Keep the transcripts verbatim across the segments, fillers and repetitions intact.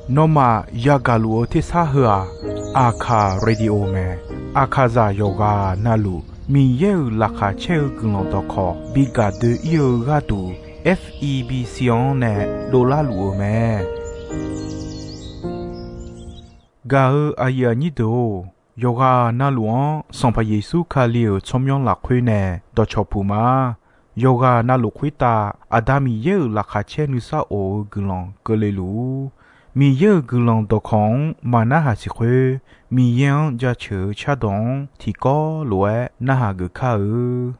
Nawmaf yagaq luf-eu tersar heu-aq, Aqkaq Radio mae. Aqkaqzaq yawqghaq navluf Miqyaer-euq laqkhaq caer-eu guiqlanq dawqkawq bi gaq doe-ir-eu gharduq, F E B C-anr nae dovlar luf-eu mae. Gaq-eu aqyuif aqnyir deuq-or, yawqghaq navluf-anr Sanqpaq Yeqsur Kali-euq tsawrmyanr lafkhoer nae dawqcawq puq ma. Yawqghaq navluf khoertav Aqda Miqyaer-euq laqkhaq caer nuisar of-eu guiqlanq keuvle luf-ur. Miqyaer-euq guiqlanq dawqkawq-anr maqnarhaq siq khoer, Miqyaer-anr jaceuq-eu cardawq-anr tiqkawv lof-aer narhaq geuf kar-eu.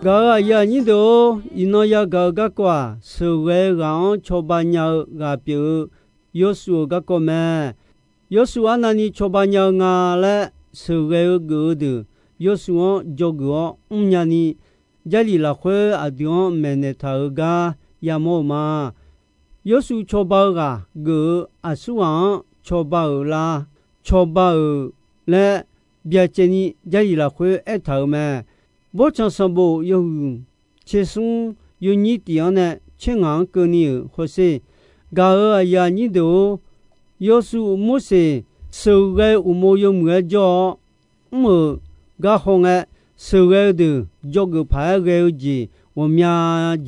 Gaq-euq aqyuif aqnyir deuq-or, iqnan yagaq-eu garkawv-aq, sheuqghae-eu ghaq-anr cawba nya-eu ghaq pyeuf-eu Yawshuif-euq garkawv mae. Yawshuif arnavni cawba nya-eu nga laer sheuqghae-eu geuf-eu deuq, Yawshuif-anr dzawgeuf-awr mrnya ni, Jarlif lafkhoer aqdui-anr maeqnaeq taq-euq gar yamawr-eu ma. Yawshuif cawba-eu ghaq geuf-eu aqsurghaq-anr cawba-euq la, cawba-euq laer byacaevni Jarlif lafkhoer aertaq-euq mae. Bawrtsanq sanqbof yawhuiq tsersmr yawnyir tiq-anr nae tser ngaq-anr keuvni-euq hawsher. Gaq-euq aqyuif aqnyir deuq-or, Yawshuif Morseq sheuqghae-eu uqmov yawmuiq-aer jawr-awr, mr-euq gar hawngae, sheuqghae-eu deuq dzawgeuf paq-aer ghae-eu jeq ghawqmya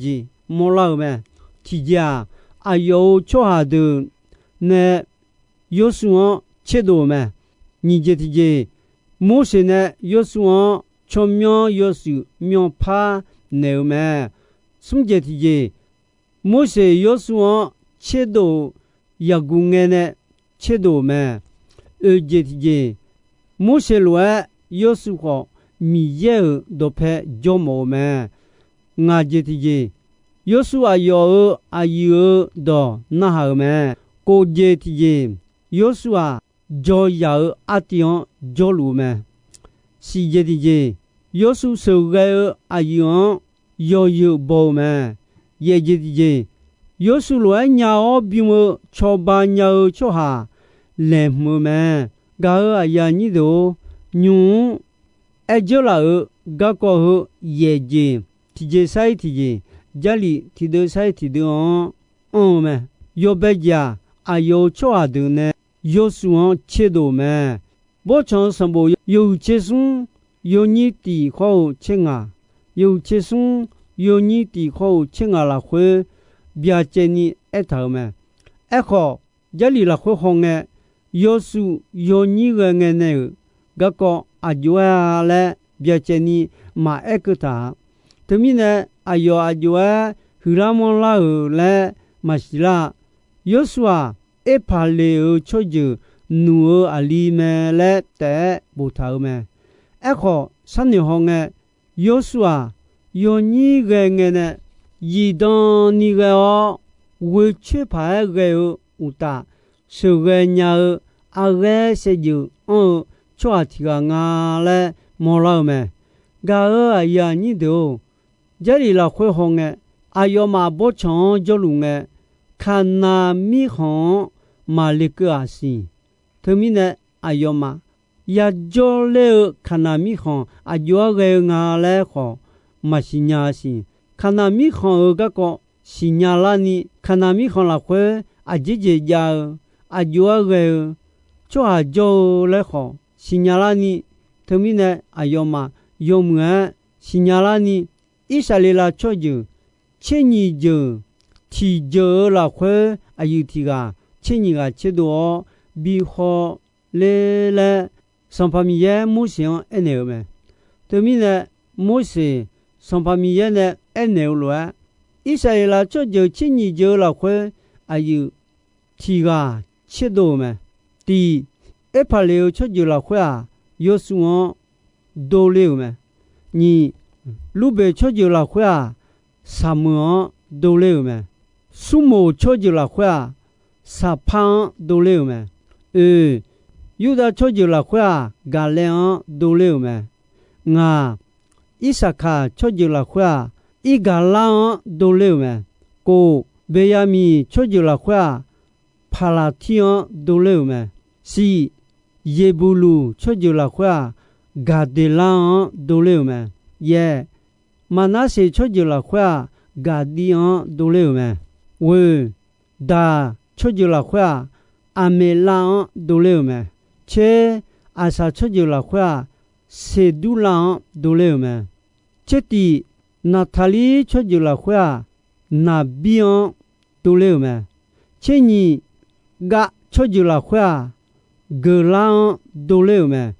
jeq mawrlar-euq mae. Tiqjeq-aq, aqyawf-euq tsawrhaq deuq nae Yawrsuv-anr tserdov-euq mae. Nyiq jeq tiqjeq, Morseq nae Yawrsuv-anr tsawrmyanr yawshuif myanrpar naeq-euq mae. Smr jeq tiqjeq, Morseq Yawrsuv-anr tserdov-euq yaqguv ngae nae tserdov-euq mae. Oeq jeq tiqjeq, Morseq lof-aer Yawrsuv khawf Miqyaer-euq dawqpae jawrmawf-eu mae. Ngaq jeq tiqjeq, Yawrsuv aqyawf-euq aqyuif-euq dawq narhaq-euq mae. Kof jeq tiqjeq, Yawrsuv-aq, jawryaq-euq artiv-anr jawrluf-eu mae. Siq jeq tiqjeq, Yawrsuv sheuqghae-eu aqyuif-anr yawzeu baw-eu mae. Yaef jeq tiqjeq, Yawrsuv lof-aer nya-awr bym-eu cawba nya-eu tsawrhaq laeqhmq-eu mae. Gaq-euq aqyuif aqnyir deuq-or, nymq-mr aer dzeurlaf-euq garkawv heu yaef jeq tiqjeq sar-ir tiqjeq, Jarlif tiqdeuv sar-ir tiqdeuv-anr anr-eu mae. Yawbae jeq-aq, aqyawf-euq tsawrhaq deuq nae Yawrsuv-anr tserdov-euq mae. Bawrtsanq-eu sanqbof yawhuiq tser smr yawnyir tiq khawr-eu tser ngaq, yawhuiq tser smr yawnyir tiq khawr-eu tser ngaq lafkhoer byacaevni aertaq-euq mae. Aerkhawf, Jarlif lafkhoer hawngae, Yawrsuv yawnyir ghae ngae nae-euq garkawv aq jov-aer-a laer byacaevni maqaer keuv taq-a. Teumirnae, aqyawf aq jov-aer huiqlar manrlar-euq laer maqsiq lar-a. Yawrsuv-aq, Erpaqleq-euq tsawrjeuq nuq-eu aqli mae laer taef-aer boftaq-euq mae. Aerkhawf, sharnoeq hawngae, Yawrsuv-aq, yawnyir ghae ngae nae zifdan ni ghae-awr, ghoecoer paq-aer ghae-eu uqtaf, sheuqghae nya-eu arghaer saevdzeuf anr-eu tsawrhaq tiq ghaq nga laer mawrlar-eu mae. Gaq-euq aqyuif aqnyir deuq-or, Jarlif lafkhoer hawngae, aqyawfmaf bawrtsanq-anr jawrluf ngae, Kaqnaq mirkhanq-anr maqle keuv-aq siq. Teumirnae, aqyawfmaf yajawr ler-eu Kaqnaq mirkhanq aq jov-aer ghae-eu nga laer khawf maqsiq nya-a siq. Kaqnaq mirkhanq-euq garkawv siqnya larni, Kaqnaq mirkhanq lafkhoer aqjeq jeq jav-eu, aq jov-aer ghae-eu tsawrhaq jawr-eu laer khawf siqnya larni, teumirnae aqyawfmaf yawmuiq-aer siqnya larni, Irsaqleqlav tsawrjeuq tser nyiq jeuq tiq jeuq-eu lafkhoer aqyuif tiq ghaq tser nyiq ghaq tserdov-awr bi haw ler laer, Sanqpaq Miqyaer Morseq-anr aernaeq-eu mae. Teumirnae, Morseq Sanqpaq Miqyaer nae aernaeq-eu lof-aer, Irsaqleqlav tsawrjeuq tser nyiq jeuq-eu lafkhoer aqyuif tiq ghaq tserdov-euq mae. Tiq, Erpaqleq-eu tsawrjeuq lafkhoer-aq, Yawrsuv-anr dovler-euq mae. Nyiq, Lurbeq tsawrjeuq lafkhoer-aq, Saqmeuq-anr dovler-euq mae. Smrmoq tsawrjeuq lafkhoer-aq, Saqpar-anr dovler-euq mae. Oeq, Yurdav tsawrjeuq lafkhoer-aq, Gaqlaev-anr dovler-euq mae. Ngaq, Irsaqkaq tsawrjeuq lafkhoer-aq, Irgaqlar-anr dovler-euq mae. Kof, Beqyaqmiq tsawrjeuq lafkhoer-aq, Paqlaqtir-anr dovler-euq mae. Siq, Yeqbuqluq tsawrjeuq lafkhoer-aq, Gaqdeqlar-anr dovler-euq mae. Yaeq, Maqnarseq tsawrjeuq lafkhoer-aq, Gaqdiv-anr dovler-euq mae. Ghoeq, Daq tsawrjeuq lafkhoer-aq, Aqmeqlav-anr dovler-euq mae. Tser, Aqsaq tsawrjeuq lafkhoer-aq, Seqdurlav-anr dovler-euq mae. Tser tiq, Naqtaqlir tsawrjeuq lafkhoer-aq, Naqbir-anr dovler-euq mae. Tser nyiq, Gav tsawrjeuq lafkhoer-aq, Geuqlar-anr dovler-euq mae.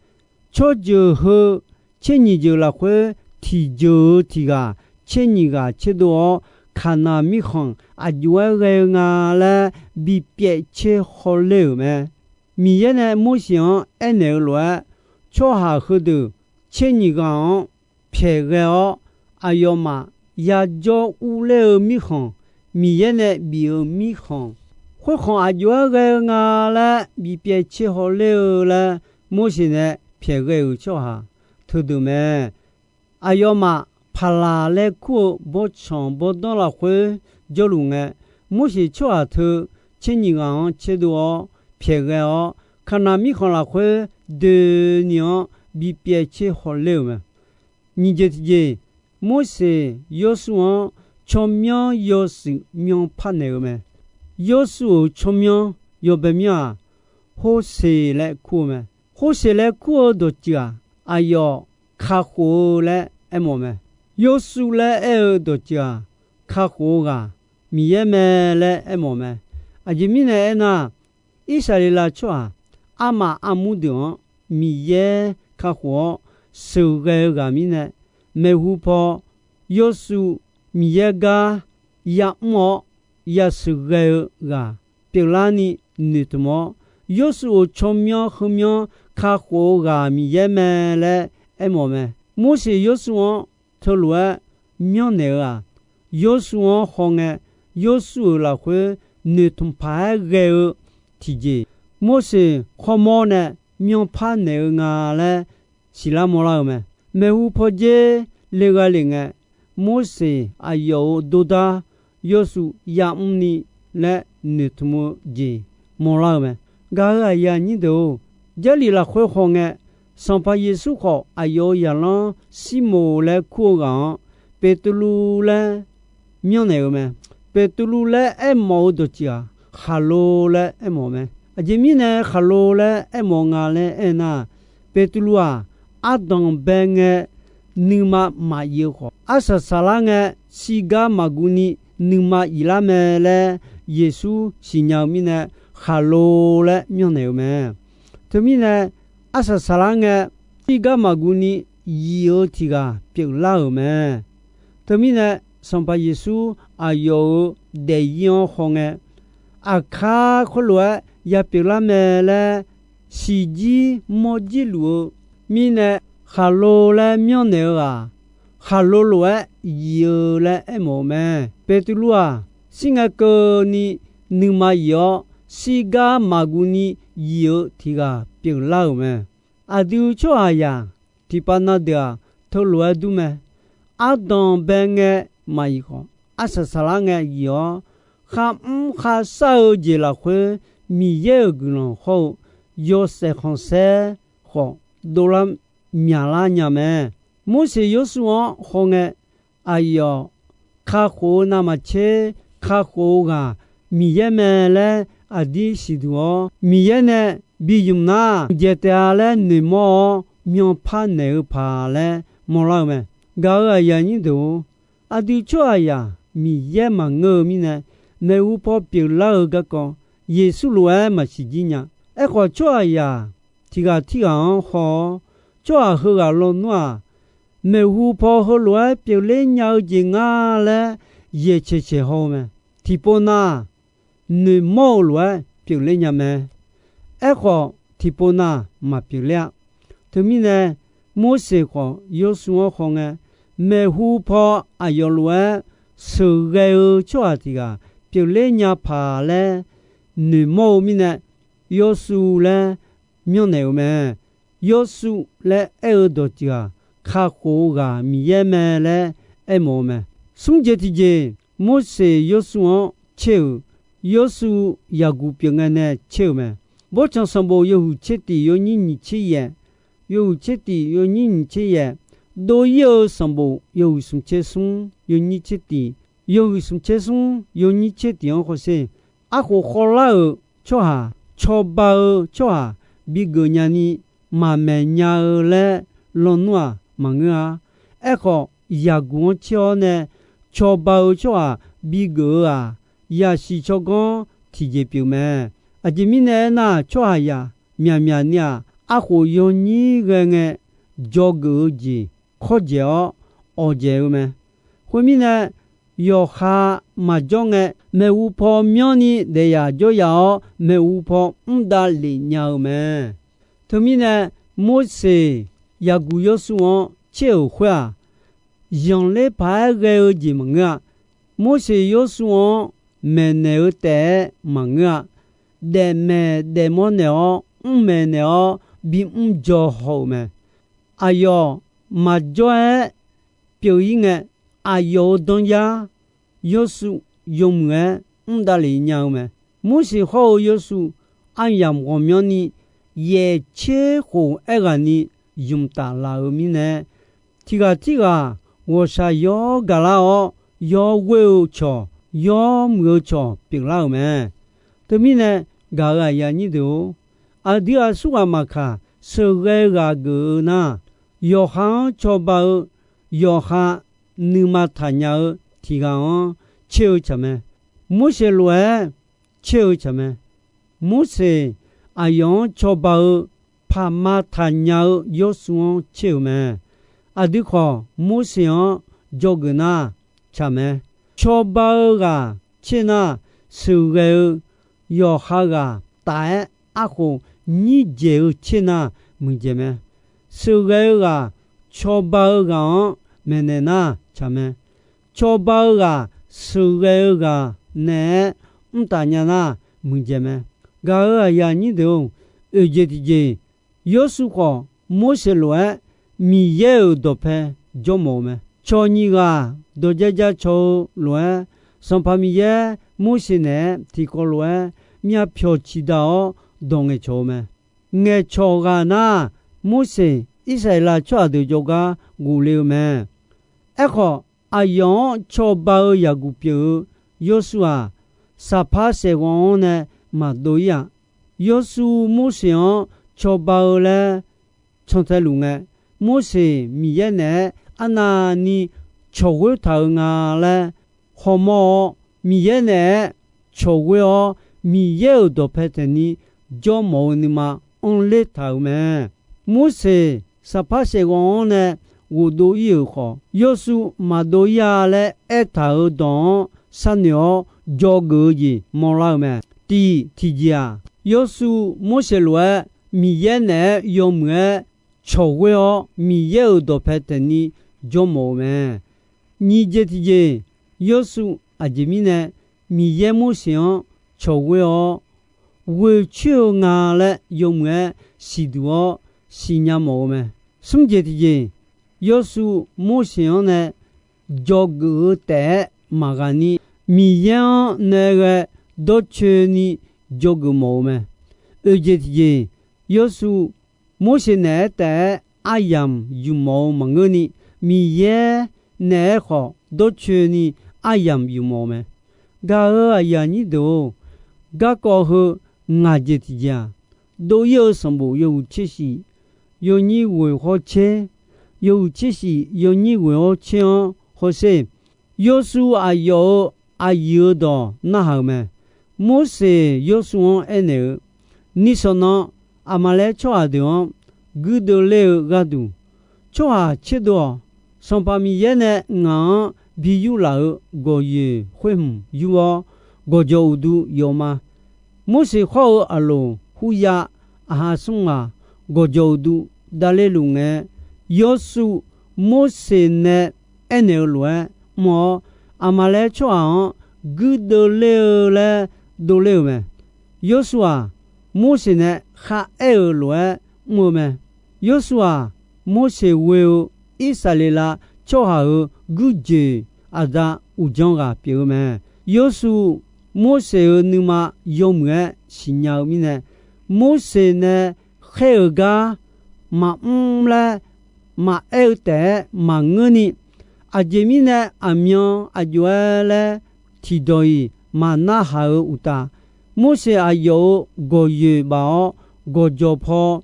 Tsawrjeuq heu tser nyiq jeuq lafkhoer tiq jeuq-eu tiq ghaq tser nyiq ghaq tserdov-awr, Kaqnaq mirkhanq aq jov-aer ghae-eu nga laer bipyaev tser hawler-euq mae. Miqyaer nae Morseq-anr aernaeq-eu lof-aer, tsawrhaq heudeuq tser nyiq ghaq-anr pyaeq ghae-awr, aqyawfmaf yajawr urler-eu mirkhanq, Miqyaer nae bif-eu mirkhanq, khoerkhanq aq jov-aer ghae-eu nga laer bipyaev tser hawler-eu laer Morseq nae pyaeq ghae-euq tsawrhaq teudeuq mae. Aqyawfmaf Paqlaq laer kur-eu bawrtsanq bawrdanr lafkhoer jawrluf ngae, Morseq tsawrhaq teu tser nyiq ghaq-anr tserdov-awr pyaeq ghae-awr, Kaqnaq mirkhanq lafkhoer doeni-anr bipyaev tser hawler-euq mae. Nyiq jeq tiqjeq, Morseq Yawrsuv-anr tsawrmyanr yawshuif myanrpar naeq-eu mae. Yawrsuv-euq tsawrmyanr yawbae myanr-aq, Horseq laer kur-eu mae. Horseq laer kur-eu dawqtsuif-aq, aqyawf kakhof-eu laer aermawf-eu mae. Yawrshuv laer aer-eu dawqtsuif-aq, kakhof-eu ghaq Miqyaer mae laer aermawf-eu mae. Aqjeq mirnae aernar, Irsaqleqlav tsawrhaq armaf armur deuq-anr Miqyaer kakhof-awr sheuqghae-eu ghaq mirnae, maeqhu paw Yawrshuv Miqyaer gar ya'mr-awr yasheuqghae-eu ghaq pyeuflarni noeqtmq-awr, Yawrshuv-euq tsawrmyanr heumyanr kakhof-eu ghaq Miqyaer mae laer aermawf-eu mae. Morseq Yawrshuv-anr teulof-aer myanrnaeq-eu-aq, Yawrshuv-anr hawngae, Yawrshuv-euq lafkhoer noeqtmq paq-aer ghae-eu tiqjeq, Morseq khawrmawr nae myanrpar naeq-eu nga laer siqlar mawrlar-eu mae. Maeqhu pawdzer le gha lef ngae, Morseq aqyawf-euq dordar Yawrshuv ya'mr ni laer noeqtmq-eu jeq mawrlar-eu mae. Gaq-euq aqyuif aqnyir deuq-or, Jarlif lafkhoer hawngae, Sanqpaq Yeqsur khawf aqyawf-euq zaqlanr Sirmoq laer kur-eu ghaq-anr Beqtuvluv laer myanrnaeq-eu mae. Beqtuvluv laer aermawf-eu dawqtsuif-aq, khaqlo laer aermawf-eu mae. Aqjeq mirnae khaqlo laer aermawf nga laer aernar, Beqtuvluv-aq, ardanq bae ngae nuima maqyif-eu khawf, arsaq saqlar ngae shirgar maqguv ni nuima yiflar mae laer Yeqsur siqnya-eu mirnae, khaqlo laer myanrnaeq-eu mae. Teumirnae, arsaq saqlar ngae shirgar maqguv ni yif-eu tiq ghaq pyeuflar-euq mae. Teumirnae, Sanqpaq Yeqsur aqyawf-euq daefzir-anr hawngae, aqkar khoerlof-aer yapyeuf lar mae laer siqjir mawrjir luf-eu mirnae, khaqlo laer myanrnaeq-eu-aq, khaqlo lof-aer yif-eu laer aermawf-eu mae. Beqtuvluv-aq, shir ngae keuvni nuima yif-awr, shirgar maqguv ni yif-eu tiq ghaq pyeuflar-euq mae. Aqdui tsawrhaqzaq tiqpav na deuq-aq, teulof-aer dur mae. Ardanq bae ngae maqyif khawf, arsaq saqlar ngae yif-awr, kharmr kharshar-eu jeq lafkhoer Miqyaer-euq guiqlanq hawr-eu yawshaef khanqsaer khawf dovlar myaqlar nya mae. Morseq Yawrshuv-anr hawngae, aqyawf kakhof-eu navmaqtser kakhof-eu ghaq Miqyaer mae laer aqdir siqduq-awr, Miqyaer nae bi ymq nar, mqdzaeq taef-a laer noeqmawr-awr myanrpar naeq-eu paq laer mawrlar-eu mae. Gaq-euq aqyuif aqnyir deuq-or, aqdui tsawrhaqzaq Miqyaer maqngeur-eu mirnae, maeqhu paw pyeuflar-eu garkawv Yeqsur lof-aer maqsiq jir nya. Aerkhawf, tsawrhaqzaq tiq ghaq tirghaq-anr haw-awr, tsawrhaq heughaq lawnmr-aq, maeqhu paw heulof-aer pyeufler nya-eu jeq nga laer yaeq caeq caeq haw-eu mae. Tiqpov na noeqmawr-eu lof-aer pyeufler nya mae. Aerkhawf, tiqpov na maqpyeufler-a. Teumirnae, Morseq khawf Yawrshuv-anr hawngae, maeqhu paw aqyawf lof-aer sheuqghae-eu tsawrhaq tiq ghaq pyeufler nya paq laer noeqmawr-eu mirnae, Yawrshuv laer myanrnaeq-eu mae. Yawrshuv laer aer-eu dawqtsuif-aq, kakhof-eu ghaq Miqyaer mae laer aermawf-eu mae. Smr jeq tiqjeq, Morseq Yawrshuv-anr tser-euq, Yawrshuv Yaqguq pyeuf ngae nae tser-euq mae. Bawrtsanq sanqbof yawhuiq tser tiq yawnyir nyiq tser yaeq, yawhuiq tser tiq yawnyir nyiq tser yaeq, dov-ir-eu sanqbof yawhuiq smq tser smr yawnyir tser tiq, yawhuiq smq tser smr yawnyir tser tiq-anr hawsher. Arkhof khawvlar-euq tsawrhaq, cawba-eu tsawrhaq bigeuf nyani maqmaeq nya-eu laer lawnmr-aq maqngeur-a. Aerkhawf, Yaqguq-anr tser-awr nae cawba-eu tsawrhaq bigeuf-eu-aq, yasiq tsawrganr tiqjeq pyeuf mae. Aqjeq mirnae aernar, tsawrhaqzaq myaqmyaq ni-aq, arkhof yawnyir ghae ngae dzawgeuf-eu jeq kawrdzaeq-awr awqdzaeq-eu mae. Khoermirnae, yawqha maqjawr ngae, maeqhu paw myanrni daef yaq jawr yaq-awr, maeqhu paw mr davlef nya-eu mae. Teumirnae, Morseq Yaqguq Yawrshuv-anr tser-euq khoer-aq, zanqler paq-aer ghae-eu jeq maqngeur-a. Morseq Yawrshuv-anr maeqnaeq-eu taef-aer maqngeur-a. Daefmaeq daefmawr naeq-awr, mrmaeq naeq-awr, bimr jaw haw-euq mae. Aqyawf maqjawr-aer pyeuf-ir ngae, aqyawf-euq danryar Yawrshuv yawmuiq-aer mr davlef nya-eu mae. Morseq hawr-eu Yawrshuv aryamq ghawqmyanrni yaeq tser khof aerghaqni ymq taf laf-euq mirnae, tiq ghaq tirghaq ghawqshaq yawr gaqlar-awr, yawr ghoer-eu cawq, yawr muiq-eu cawq pyeuflar-euq mae. Teumirnae, gaq-euq aqyuif aqnyir deuq-or, Aqdui aqsurghaq maqkaq, sheuqghae-eu ghaq geuf-eu nar, yawqha-anr cawba-eu, yawqha nuima taqnya-eu tiq ghaq-anr caer-eu tsaq mae. Morseq lof-aer caer-eu tsaq mae. Morseq aqyawf-anr cawba-eu, paqma taqnya-eu Yawrsuv-anr caer-eu mae. Aqdui khawf, Morseq-anr dzawgeuf nar tsaq mae. Cawba-eu ghaq caer nar, sheuqghae-eu yawqha ghaq taf-aer arkhof nyir dzaeq-eu caer nar muiqdzaeq mae. Sheuqghae-eu ghaq cawba-eu ghaq-anr maeqnaeq nar tsaq mae. Cawba-eu ghaq sheuqghae-eu ghaq naeq-aer mr taf nya nar muiqdzaeq mae. Gaq-euq aqyuif aqnyir deuq-or, oeqjeq tiqjeq, Yawrsuv khawf Morseq lof-aer Miqyaer-euq dawqpae jawrmawf-eu mae. Cawq nyiq ghaq dawq jaja cawq-eu lof-aer, Sanqpaq Miqyaer Morseq naeq-aer tiqkawv lof-aer myavpyawq ciqdaq-awr dawq ngaeqcawq-eu mae. Ngaeqcawq ghaq nar, Morseq Irsaqleqlav tsawrhaq deuq jawrgar ghofle-eu mae. Aerkhawf, aqyawf-anr cawba-eu yaqguq pyeuf-eu Yawrsuv-aq, saqpar saeqghawv-anr nae maqdov-ir-aq, Yawrsuv Morseq-anr cawba-eu laer cantae luf ngae, Morseq Miqyaer naeq-aer arnavni cawq ghoer taq-eu nga laer hawmawr-awr, Miqyaer naeq-aer cawq ghoer-awr, Miqyaer-euq dawqpae taeqni jawrmawf-eu nuima anrler taq-euq mae. Morseq saqpar saeqghawv-anr nae ghofdov-ir-euq khawf, Yawrsuv maqdov-ir-a laer aertaq-euq dawq-anr sharnoeq-awr dzawgeuf-eu jeq mawrlar-eu mae. Tiq tiqjeq-aq, Yawrsuv Morseq lof-aer Miqyaer naeq-aer yawmuiq-aer cawq ghoer-awr, Miqyaer-euq dawqpae taeqni jawrmawf-eu mae. Nyiq jeq tiqjeq, Yawrsuv aqjeq mirnae Miqyaer Morseq-anr cawq ghoer-awr, ghoeqcoer-eu nga laer yawmuiq-aer siqduq-awr siqnya mawf-eu mae. Smr jeq tiqjeq, Yawrsuv Morseq-anr nae dzawgeuf-eu taef-aer maqghaq ni, Miqyaer-anr nae ghae dawrcoeni dzawgeuf mawf-eu mae. Oeq jeq tiqjeq, Yawrsuv Morseq naeq-aer taef-aer aryamq yufmawf-eu maqngeurni, Miqyaer naeq-aer khawf dawrcoeni aryamq yufmawf-eu mae. Gaq-euq aqyuif aqnyir deuq-or, garkawv heu ngaq jeq tiqjeq-aq, dov-ir-eu sanqbof yawhuiq tser shif, yawnyir ghoeq hawr tser, yawhuiq tser shif yawnyir ghoeq hawr tser-anr hawsher. Yawrsuv aqyawf-euq aqyuif-eu dawq narhaq-euq mae. Morseq Yawrsuv-anr aernaeq-eu, Nishawq nan Aqmaqlaer tsawrhaq deuq-anr guirdeuv ler-eu gharduq, tsawrhaq tserdov-awq. Sanqpaq Miqyaer nae ngaq-anr bi yurlaf-euq gawqyoeq khoer hmq yur-awr, gawqjawq uqduq yawf ma. Morseq hawr-eu Aqloq hurya aqha smr ghaq gawqjawq uqduq davler luf ngae, Yawrsuv Morseq nae aernaeq-eu lof-aer mr-awr, Aqmaqlaer tsawrhaq-anr guirdeuv ler-eu laer dovler-euq mae. Yawrsuv-aq, Morseq nae kharaer-euq lof-aer mr-eu mae. Yawrsuv-aq, Morseq ghoe-eu Irsaqleqlav tsawrhaq-euq guirjoeq aqda uqdzan ghaq pyeuf-eu mae. Yawrsuv Morseq-euq nuima yawmuiq-aer siqnya-eu mirnae, Morseq nae khaer-euq gar maqmr laer maqaer-eu taef-aer maqngeurni, aqjeq mirnae aqmyan aqjox-aer laer tiqdawq-iq maqnarhaq-eu uqtaf, Morseq aqyawf-euq gawqyoeq baf-awr gawqjawq paw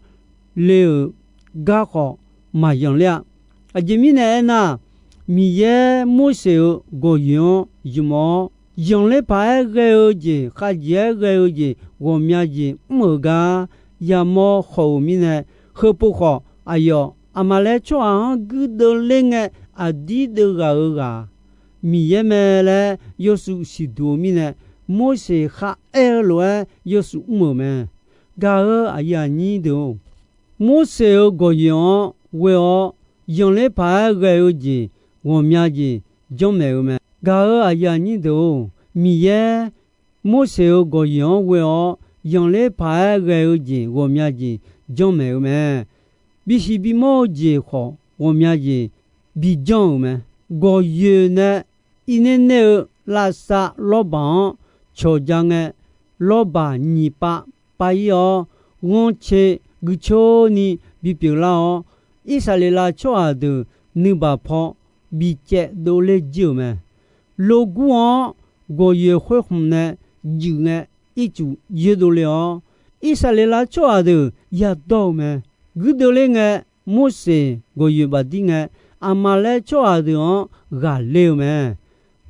le-euq gar khawf maqyanq ler-a. Aqjeq mirnae aernar, Miqyaer Morseq-euq gawqyoeq-anr ymq-awr, yanqler paq-aer ghae-eu jeq, khavjeq-aer ghae-eu jeq, ghawqmya jeq mr-euq gar yamawr khawf-euq mirnae, heupov khawf aqyawf Aqmaqlaer tsawrhaq-anr guirdeuv ler ngae aqdir deuv ghaq-euq ghaq Miqyaer mae laer Yawrsuv siqduq-eu mirnae, Morseq kharaer-eu lof-aer Yawrsuv mr-euq mae. Gaq-euq aqyuif aqnyir deuq-or, Morseq-euq gawqyoeq-anr ghoe-awr, yanqler paq-aer ghae-eu jeq ghawqmya jeq janrmaeq-eu mae. Gaq-euq aqyuif aqnyir deuq-or, Miqyaer Morseq-euq gawqyoeq-anr ghoe-awr, yanqler paq-aer ghae-eu jeq ghawqmya jeq janrmaeq-eu mae. Bisiq bimawr-eu jeq khawf ghawqmya jeq bijanr-euq mae. Gawqyoeq nae irner ner-eu lavsav lawrbaq-anr cawqja ngae, lawrbaq nyiq pav pav-ir-awr, ghanrcae guicoer ni bipyeuf lar-awr, Irsaqleqlav tsawrhaq deuq nuibaq paw bicaev dovler jir-euq mae. Logur-anr gawqyoeq khoer khmq nae juif ngae, ircuf yoerdov le-awr, Irsaqleqlav tsawrhaq deuq yadawr-eu mae. Guirdeuv ler ngae, Morseq gawqyoeq bafdir ngae, Aqmaqlaer tsawrhaq deuq-anr ghaqler-eu mae.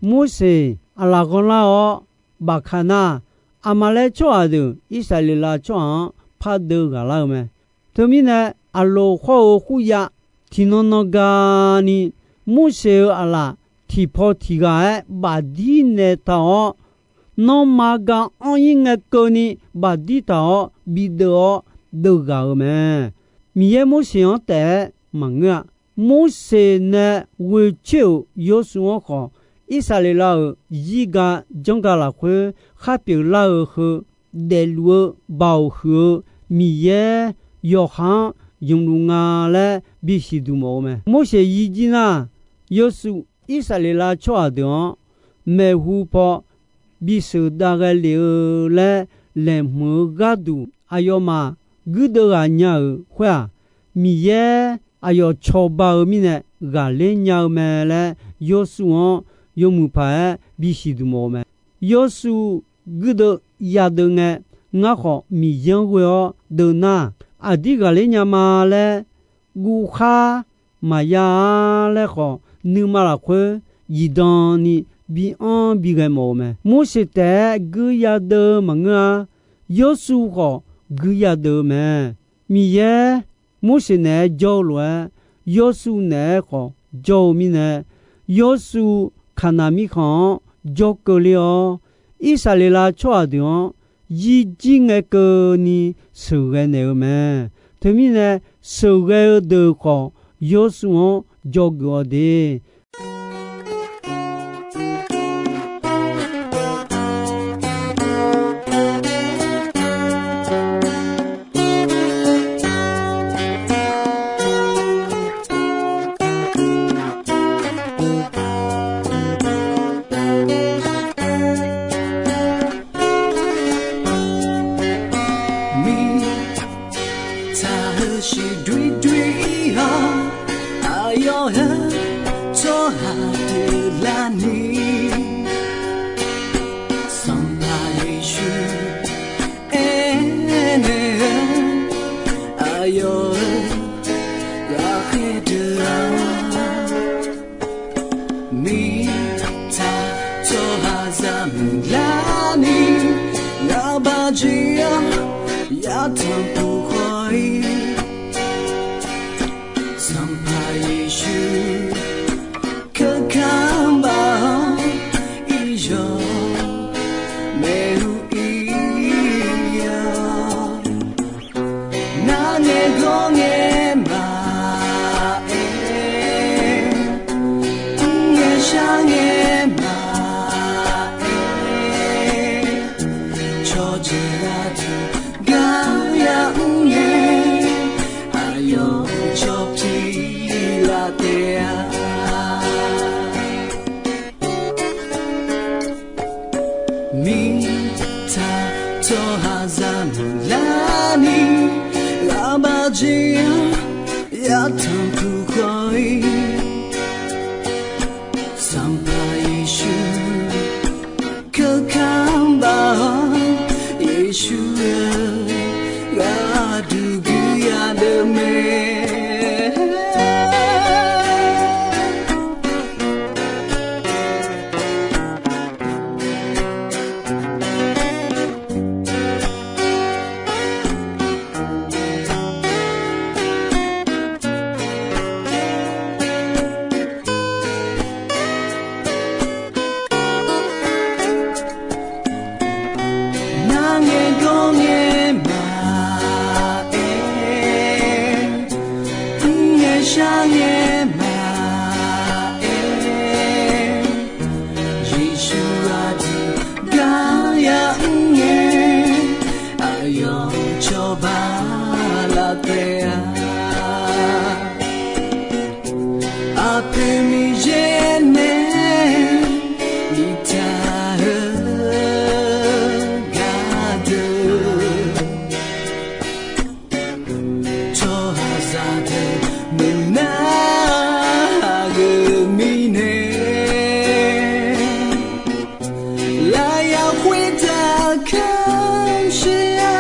Morseq aqlaf ghanlar-awr bafkaq nar, Aqmaqlaer tsawrhaq deuq Irsaqleqlav tsawrhaq-anr pardeuv ghaqlar-eu mae. Teumirnae, Aqloq hawr-eu khuryav tiqnan nan gani, Morseq-euq aqlaf tiqpaw tiqghaq-aer bafdir naeq taq-awr, nanrma ga anr-ir ngae keuvni bafdir taq-awr bideuv-awr deuv ghaq-euq mae. Miqyaer Morseq-anr taef-aer maqngeur-a. Morseq nae ghoecoer-euq Yawrshuv-anr khawf, Irsaqleqlav-euq zirga janrga lafkhoer khar pyeuflar-eu heu daefluf-eu Baoq huiq-eu Miqyaer yawqha-anr ymqluf nga laer bisiq duq mawf-eu mae. Morseq yijir nar, Yawrshuv Irsaqleqlav tsawrhaq deuq-anr maeqhu paw bisheuq dav ghae lef-eu laer laeqhmq-eu gharduq aqyawfmaf guirdeuv ghaq nya-euq khoer-aq, Miqyaer aqyawf cawba-eu mirnae ghaqler nya-eu mae laer Yawrshuv-anr yawmuiq paq-aer bisiq duq mawf-eu mae. Yawrshuv guirdeuv yadeuv ngae, ngar khawf Miqyaer-anr ghoe-awr deuv nar, aqdir ghaqler nya ma laer guvkhar maqya-a laer khawf, nuima lafkhoer zifdan ni bianr bighae mawf-eu mae. Morseq taef-aer guirdeuv yadeuv maqngeur-a. Yawrshuv khawf guirdeuv yadeuv-eu mae. Miqyaer Morseq naeq-aer jawr-eu lof-aer, Yawrshuv naeq-aer khawf jawr-eu mirnae, Yawrshuv Kaqnaq mirkhanq-anr jawr keuvler-awr, Irsaqleqlav tsawrhaq deuq-anr yirjir ngae keuvni sheuqghae naeq-eu mae. Teumirnae, sheuqghae-eu deuq khawf Yawrshuv-anr dzawgeuf-awq de. Mirtsaq heusiq doer doer-awr, aqyawf heu tsawrhaq deuq larni, Sanqpaq Yeqsur aernaeq-eu, aqyawf-euq ghaqkhaer deuq-aq, mirtsaq tsawrhaqzaq muiqlarni, ngaqbaq jeq-awr yatanq puq khawf-ir, Sanqpaq Yeqsur keuka baq-awr, iryawq maeq-eu ir-awr, narngae gawr ngae maqaer, mr ngae shar ngae maqaer, cawqjeq aqduq gar yamr ngae, aqyawf cawq pyeuf laf taef-a. Mirtsaq tsawrhaqzaq muiqlarni, ngaqbaq jeq-awr yatanq puq khawf-ir, Sanqpaq Yeqsur keuka baq-awr, Yeqsur-eu gharduq guiqya deuq mae. Narngae gawr ngae maqaer, mr ngae shar ngae maqaer, Yeqsur aqduq gar yamr ngae, aqyawf cawba laf taef-a. Aqpoeq Miqyaer nae biftaq-eu gardeuq, tsawrhaqzaq deuq meuqnar aqgeu mirnae, lafyaq khoertav kamq shir-a.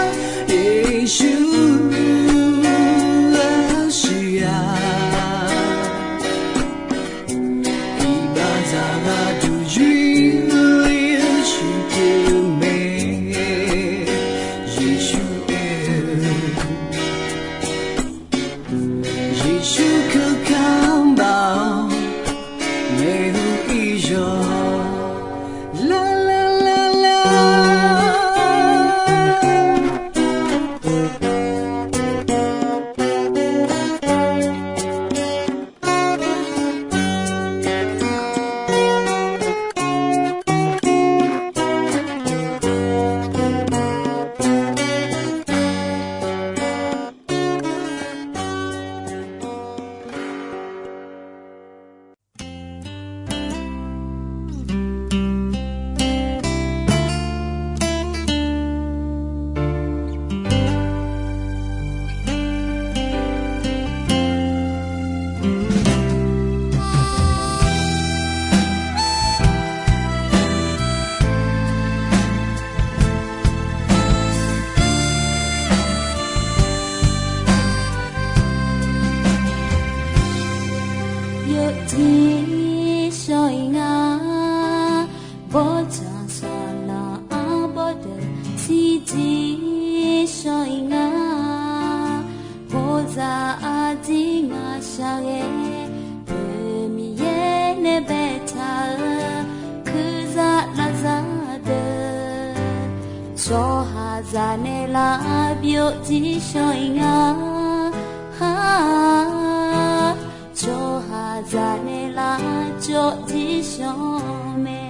Zaqnaeq lar byovjir shawr-iq nga. Tsawrhaq zaqnaeq lar jawvjir shawr mae.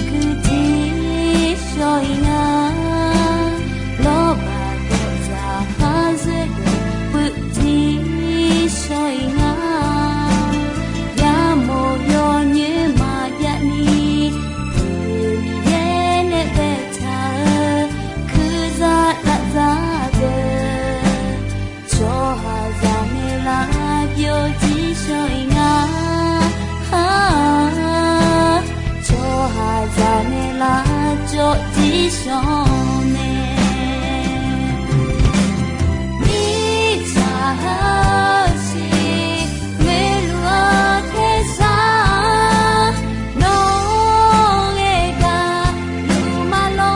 Guijir shawr-iq nga. Lawrbaq dawqzaq khaqzoer deuq puivjir shawr-iq nga. Yamawr yawnyoer maqjav ni, Miqyaer nae baetaq-eu kuirzaq lavzaq deuq, tsawrhaq zaqnaeq lar byovjir shawr-iq nga. Tsawrhaq zaqnaeq lar jawvjir shawr mae. Mirtsaq heusiq ngoeqluf-eu tersar, nawq-anr ghae gaq luf ma lor.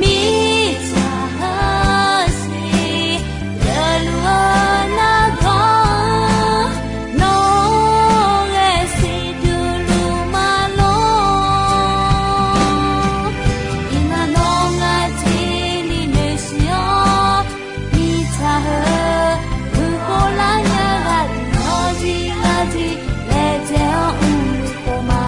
Mirtsaq heusiq geufluf-eu nargawr, nawq-anr ghae siqduq luf ma lor. Iqnan nawr ngar tiqni noeqsiq-awr, mirtsaq heu, uqkhov lar nya ghaq deuq-anr zir ngar jir laejae-awr mrluf khof ma.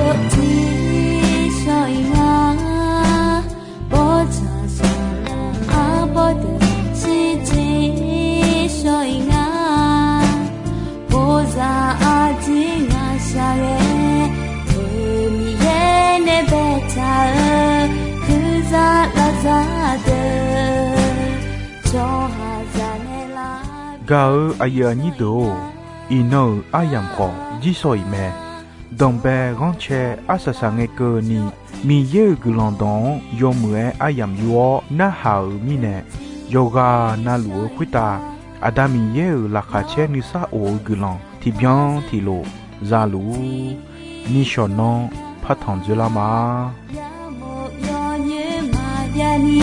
Yawjir shawr-iq nga. Bawrtsanq saqlaq arbawr deuq shirjir shawr-iq nga. Bozaq aqjeq ngaq shaq ghae, Miqyaer nae baetaq-eu kuirzaq lavzaq deuq, tsawrhaqzaq naeqlaf. Gaq-eu aqyuif aqnyir deuq-or, iqnan-euq aryamq khawf jir shawr-iq mae. Danqbae ghanrcae arsaq saq ngae keuvni, Miqyaer-euq guiqlanq dawq-anr yawmuiq-aer aryamq yur-awr narhaq-euq mirnae, yawqghaq navluf-eu khoertav Aqda Miqyaer-euq laqkhaq caer nuisar of-eu guiqlanq tiqbyan tiqlof za luf-ur. Nishawq nanr partanq dzoerlar ma. Yamawr yawnyoer maqjav ni,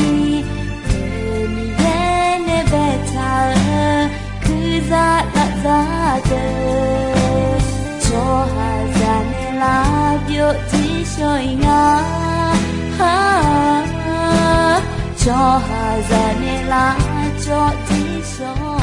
Miqyaer nae baetaq-eu kuirzaq lavzaq deuq, tsawrhaqzaq naeqlaf byovjir shawr-iq nga. Tsawrhaqzaq naeqlaf jawvjir shawr